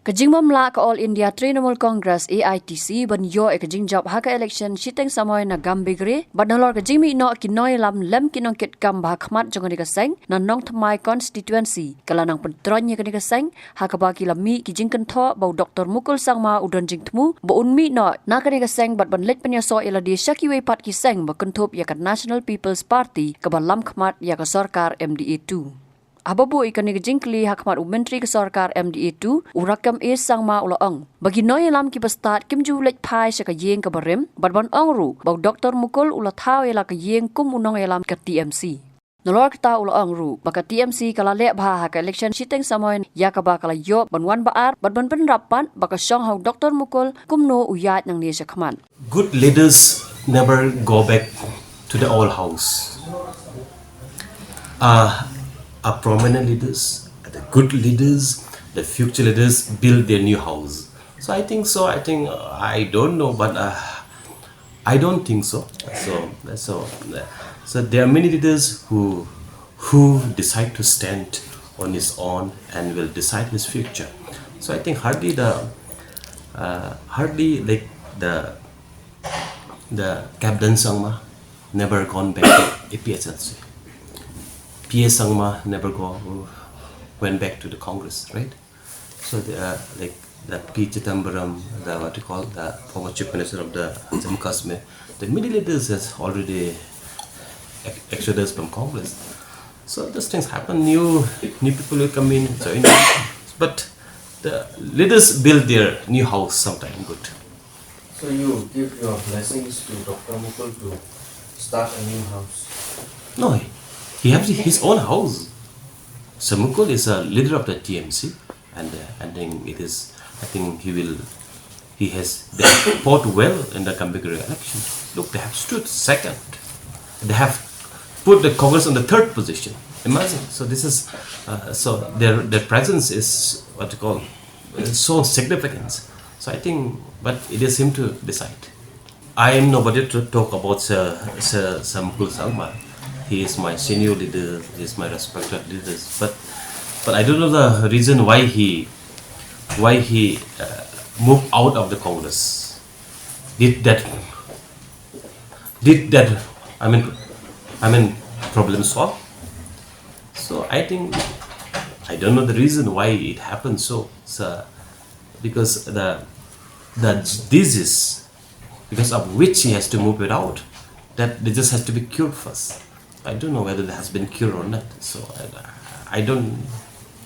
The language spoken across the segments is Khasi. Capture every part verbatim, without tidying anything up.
Ka jingbym lah ka All India Trinamool Congress, A I T C, ban ïoh ïa ka jingjop ha ka election shiteng samoi na Gambegre, bad nalor ka jingmih noh ki nongïalam lem ki nongkitkam ba ha khmat jong kane ka seng na Nongthymmai constituency, ka la nang pyntroiñ ïa kane ka seng, ha kaba ki la mih ki jingkynthoh ba u Doctor Mukul Sangma u don jingthmu ba un mih noh na kane ka seng bad ban leit pynïasoh ïa lade sha kiwei pat ki seng ba kynthup ïa ka National People's Party kaba lam khmat ïa ka sorkar M D A two. Haba buh ïa kane ka jingkylli ha khmat u Myntri ka sorkar M D A two, u Rakkam A Sangma u la ong ba ki nongïalam kiba stad kim ju leit phai sha ka ïing kaba rim, bad ban ong ruh ba u Doctor Mukul u la thaw ïa la ka ïing kum u nongïalam ka T M C. Nalor kata u la ong ruh ba ka T M C ka la leh bha ha ka election shiteng samoi ïa kaba ka la ïoh ban wan ba ar, bad ban pynrap pat ba ka shong ha u Doctor Mukul kumno u ïaid nangne sha khmat. Good leaders never go back to the old house. Uh, a prominent leaders, the good leaders, the future leaders build their new house. So I think so. I think, uh, I don't know, but, uh, I don't think so. So, so, uh, so there are many leaders who who decide to stand on his own and will decide his future. So I think hardly the, uh, hardly like the the Captain Sangma never gone back to A P H L C. P A Sangma never go went back to the Congress, right? So the, uh, like the P Chidambaram, the, what you call, the former chief minister of the Jammu Kashmir, the many leaders has already ex- exodus from Congress. So these things happen. New new people will come in, join. But the leaders build their new house sometime. Good. So you give your blessings to Doctor Mukul to start a new house? No, he, he has his own house. So Mukul is a leader of the T M C, and, uh, I think it is. I think he will. He has they have fought well in the Gambegre election. Look, they have stood second. They have put the Congress on the third position. Imagine. So this is, uh, so their their presence is, what you call, is so significant. So I think, but it is him to decide. I am nobody to talk about Sir, Sir, Sir Mukul Sangma. He is my senior leader. He is my respected leader. But, but I don't know the reason why he, why he, uh, moved out of the Congress. Did that, did that, I mean, I mean, problem solve? So I think I don't know the reason why it happened so. So because the the disease because of which he has to move it out, that disease has to be cured first. I don't know whether it has been cured or not. So I, I don't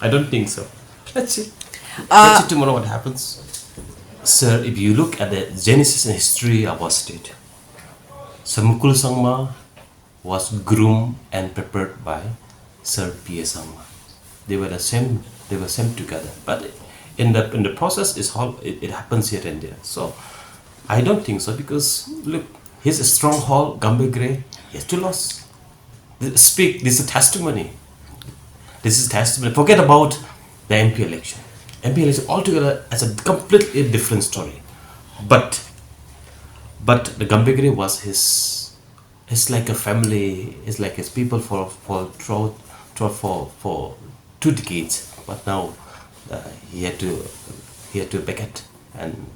I don't think so. Let's see. Let's see tomorrow what happens. Sir, if you look at the genesis and history of our state, Sir Mukul Sangma was groomed and prepared by Sir P A Sangma. They were the same. They were same together. But in the in the process, is all it, it happens here and there. So I don't think so because look, his stronghold Gambegre, he has to lose. This, speak. This is a testimony. This is testimony. Forget about the M P election. M P election altogether is a completely different story. But but the Gambegre was his it's like a family. It's like his people for for throughout, throughout for for two decades. But now uh, he had to he had to vacate, and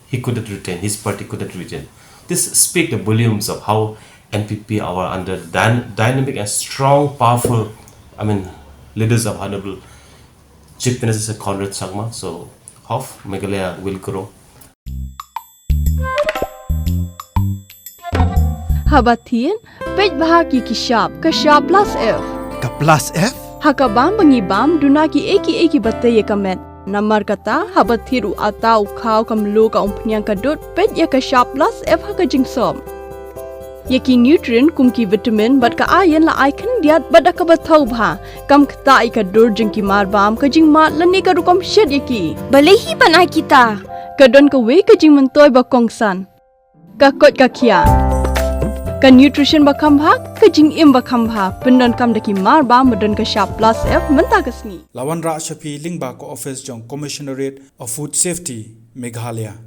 he couldn't retain. His party couldn't retain. This speak the volumes of how N P P are under dyn- dynamic and strong, powerful. I mean, leaders of Honorable Chief Minister Conrad Sangma. So hope Meghalaya will grow. Haba thied, peit bha ki ki shap, ka shap plus F. Ka plus F? Ha ka bam ba ngi bam, duna ki ei ki ei ki ba tei ïa ka met. Namar kata, haba thied u ata u khaw ka mluh ka umphniang ka dud, peit ïa ka shap plus F ha ka jingsop. Ïa ki nutrient kum ki vitamin bad ka iron la ai khyndiat bad da kaba thaw bha. Kam ktah ïa ka dur jong ki mar bam, ka jingmad lane ka rukom shet ïa ki. Balei hi ban ai kita? Ka don kawei ka jingmyntoi ba kongsan. Ka koit ka khiah. Ka nutrition ba kham bha, ka jingim ba kham bha. Pyndonkam da ki mar bam ba don ka shap plus F mynta ka sngi. La wanrah sha phi lyngba ka office jong Commissionerate of Food Safety, Meghalaya.